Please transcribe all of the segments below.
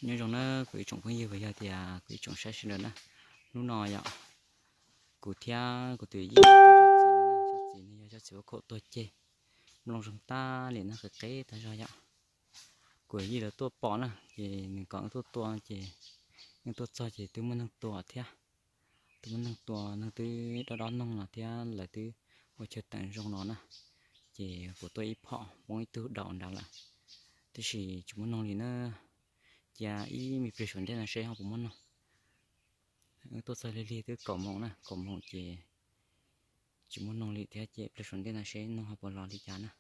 Nyob zoo na kuv ib tsoom phooj ywg uas yog tias kuv ib tsoom saib sawv daws na. Hnub no yom, kuv thiab kuv tus yij txiv no, txiv no yog txiv ua khaum tuag ceg, mloog zoo tag li na, qis qeb tag zog yom. Kuv yij lawv tuaj pom na, ces nws kom wb tuaj tua, ces wb tuaj txog ces twb muaj neeg tua thiab. Twb muaj neeg tua, neeg twb dob dob noog no thiab lawv twb ua chaw teem zoo no na. Ces kuv tua ib phom poob ib tug daum nrad lawm, tab sis tsis muaj noog li na. Cia ib me pliag saum ntej no seb ho puas muaj noog. Wb tuaj txog lig lig twb kaum moos na, kaum moos ces tsis muaj noog li thiab, ces pliag saum ntej no seb noog ho puas los li cas na.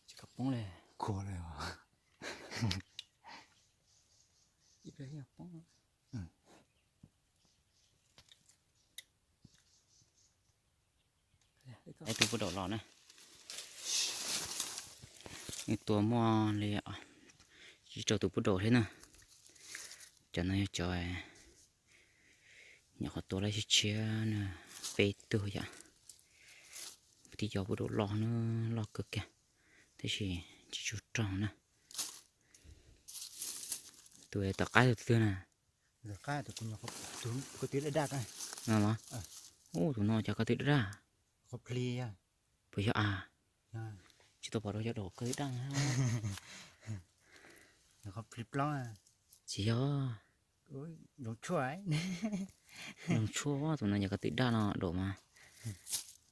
Tsis kam poob li. Khuav li os. Ib pliag poob. Ib tug pub daum los na. Ib tua muaj li tsib rau tus pub daum thiab na. Cov no yog cov nyuam qhuav tua lab tshiab tshiab na, peb tug yom. Tib co pub daum loj na, loj kawg kiag, tab sis tsis tshua raug na. Tus tom qab tus twg na? Tus qab tus, tus koj twb daj daj no los? Ub, tus no cas koj twb daj daj? Qhov plig. Puas yog a? Tsis tau pom rau cov daum koj twb daj na. Qhov plig plaub. Tsis yog. Zoo tshuaj, zoo tshuaj tus no yog koj twb daj no daum mas.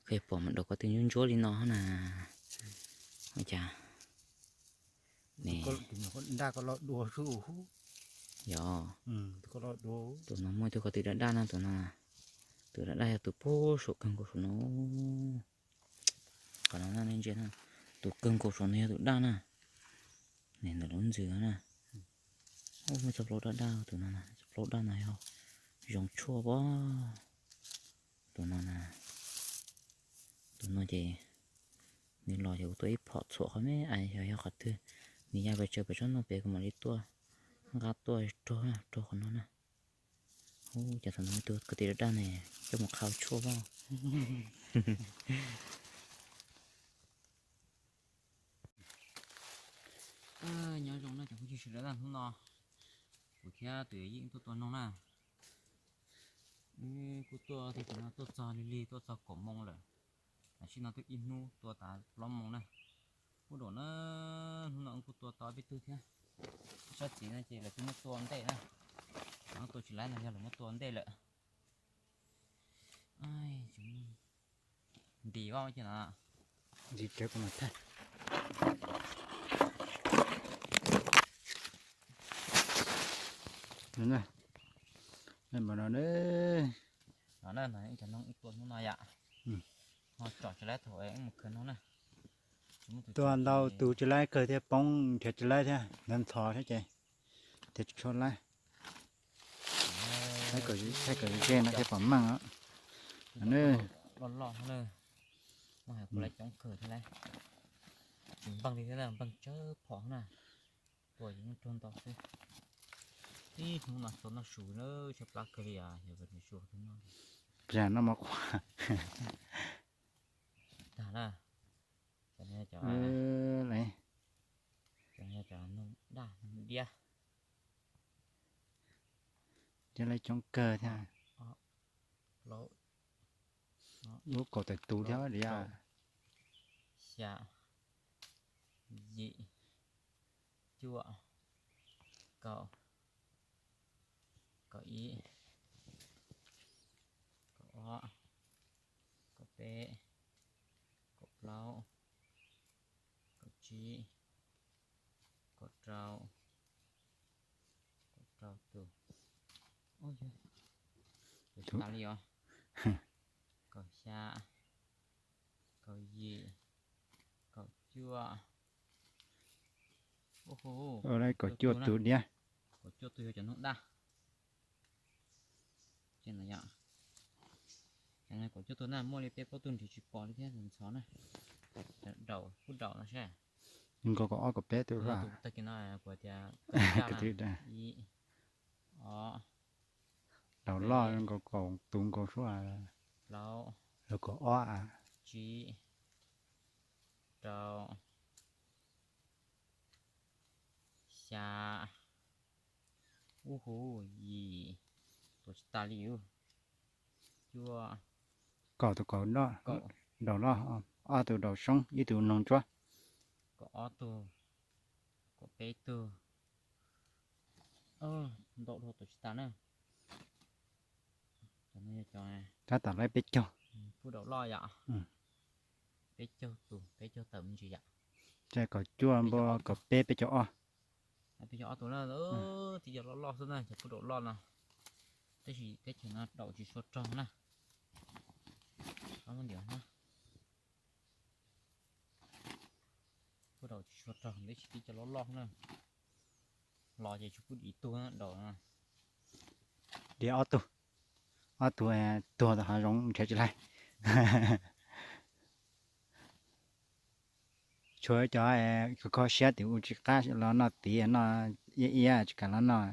Koj pom mas daum koj twb ntsuab ntsuab li no na. Ua cas ne? Daj koj los dua xwb. Yog. Tus no muaj ib tug koj twb daj daj no, tus no, tus daj daj yog tus puag saum kawg nkaus saum no. Qhov no nej ntsia na, tus kawg nkaus saum no yog tus daj na. Nim ntawm lub ntxwg na. Ub, muaj txoj plaub daj daj tus no, txoj plaub daj no yog zoo tshuaj pob. Tus no na, tus no ces nws los ces kuv tua ib phom txhuam qhov me, yog yog qhov twg nws ya pes tsawg pes tsob ntoo pem kuv mam li tuaj nqa tuaj raug, raug qhov no na. Ub, cas thaum no tus ko tw daj daj ne, coj mus qhau tshuaj pob. Nyob zoo na cov phooj ywg sawv daws, hnub no kuv thiab tus yij tuaj tua noog na. Wb kuj tuaj tag kis no tuaj txog lig lig tuaj txog kaum moo lawm, tam sim no twb ib hnub tua tas plaub moo na. Pub daum na, hnub no wb kuj tua tau peb tug thiab. Sab txiv no ces lawv twb muab tua ntej na, lawv muab tua tsis laib no yog lawv muab tua ntej lawm. Nti vaj ces no. Nti cawv kuv mam thaij. Npam no na, no na, cov noog wb tua hnub no yom. Ho tsom tsis laib thaum wb mus khawb noog na. Tua ntau tus tsis laib kawg thiab, poob nrhiav tsis laib thiab, ntxhov thiab ces thiaj tsis tshua laib. Thaij kom ze no thiaj pom meej os. Loj loj na, muaj hais kuv laib coob kawg thiab lauj. Tsis npeeg li thiab na, npeeg tsawg phom na. Tua yeej raug ntau xwb. Ib hnub no tau noj su na, tshaib plab kawg li os, yog noj su no. Plag noj mov qhuav. Tag na. Cov no yog cov, cov no yog cov noog daj noog diab. Cov laib coob kawg thiab. Lub kaum tawm tus thiab diab. Xya, yim, cuaj, kaum, kaum ib, kaum ob, kaum peb, kaum plaub, kaum tsib, kaum rau, kaum rau tus. Tus tas li os. Kaum xya, kaum yim, kaum cuaj. Kaum cuaj tus diab. Kaum cuaj tus yog cov noog daj. Ces no yom, kaum cuaj tus na, muaj li peb plaub tug nrhiav tsis pom li thiab, ntxhov na. Cov daum, pub daum no seb. Nkaus kaum ob kaum peb tus. Tag kis no kuv tias ib, ob, Daus loj nkaus kaum tus nkaus suab. Plaub, kaum ob, tsib, rau, xya, ub hu, yim, tus tsis tas li, cuaj, kaum tus kaum daus loj, ob tus daus soob, ib tus noog ntsuab, kaum ob tug, kaum peb tug, ntau dhau tus tsis tas na. Tab tom lawv peb caug. Pub daus loj yom. Peb caug tus, peb caug tawm me ntsis yom. Kaum cuaj npua kaum peb, peb caug ob. Peb caug ob tus na, tib co loj loj xwb na, cov pub daus loj no. Tab sis teb chaws no daus tsis tshua rog na. Ntiav na. Pub daus tsis tshua rog, tab sis tib co loj loj na. Los ces tsis pub dim tug daus. Dim ob tug, ob tug tuag tau hav zoov nrhiav tsis laij. Tshuav cov kho kho siab tim ua tsis qab los noj tid, noj iab iab tsis kam los noj.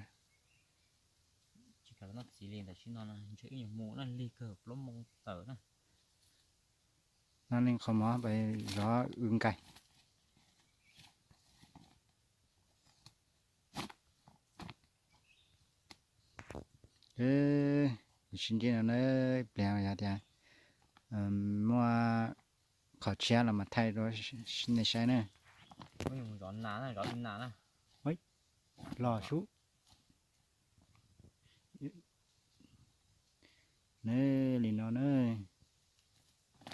Tsis kam los noj txiv li ntawm sib no, ntshe wb yuav mus na, lig kawg plaub moo tawm na. Noj leej qhov mov, zov wb nkaij. Sib ntsib no na, pliag yog tias muaj qhov tshiab los mas thaij rau nej saib na. Los sub. Na, li no na.